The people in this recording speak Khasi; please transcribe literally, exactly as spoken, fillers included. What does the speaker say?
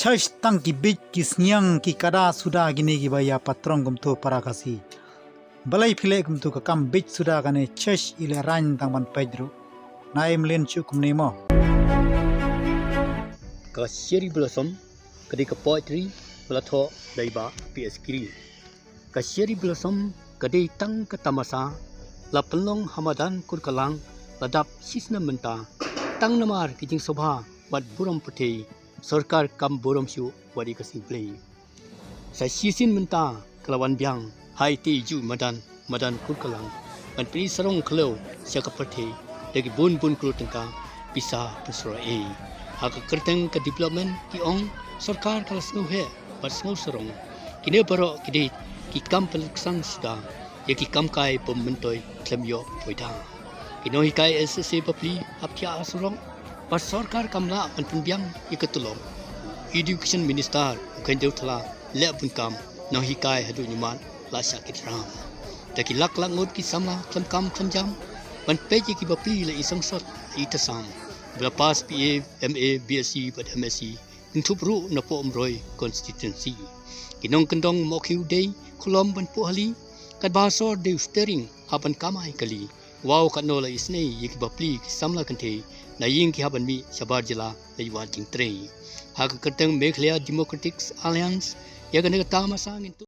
Thas tang ki bit ki sniang ki kada suda kine kiba ïa patrong kumto para Khasi. Balei phi leh kumto, ka kam bit suda kane, thas i leh rain tang ban peit ruh. Nai mlien shuh kumne mo. Ka Cherry Blossom ka dei ka poetry ba la thoh da i Bah P S Giri. Ka Cherry Blossom ka dei tang ka tamasa la pynlong ha madan Kurkalang la dap shisnem mynta. Tang namar ki jingsngewbha bad burom pyrthei, sorkar kam burom shuh wat ïa ka sngi Blei. Sa shisien mynta ka la wan biang ha ite i juh madan, madan Kurkalang, ban pyni sarong khlaw sha ka pyrthei da ki bun bun klur tyngka pisa pynsyrwa ei. Ha ka kyrteng ka development ki ong sorkar ka la sngew heh bad sngew sarong. Kine baroh ki dei ki kam pynlaksan suda ïa ki kam kai bym myntoi khlem ïoh poi da. Ki nonghikai S S A bapli hap thiah ha surok, bad sorkar kam lah ban pynbiang ïa ka tulop. Education Minister u Khyndew Thala leh bun kam, nonghikai haduh ñiumat la shah kit ram. Da ki lak lak ngut ki samla khlem kam khlem jam ban peit ïa ki bapli la i sangsot la i tasam ba la pass B A, M A, B S C bad M S C, kynthup ruh na Poh Umroi constituency. Ki nongkyndong Mawkhiew Dei Khulom ban Pohali, katba sor dei u steering hap ban kamai kali. Wow, katno la isynei ïa ki bapli ki samla kynthei na ïing ki hap ban mih shabar jylla la i wad jingtrei. Ha ka kyrteng Meghalaya Democratic Alliance, ïa kane ka tamasa ngin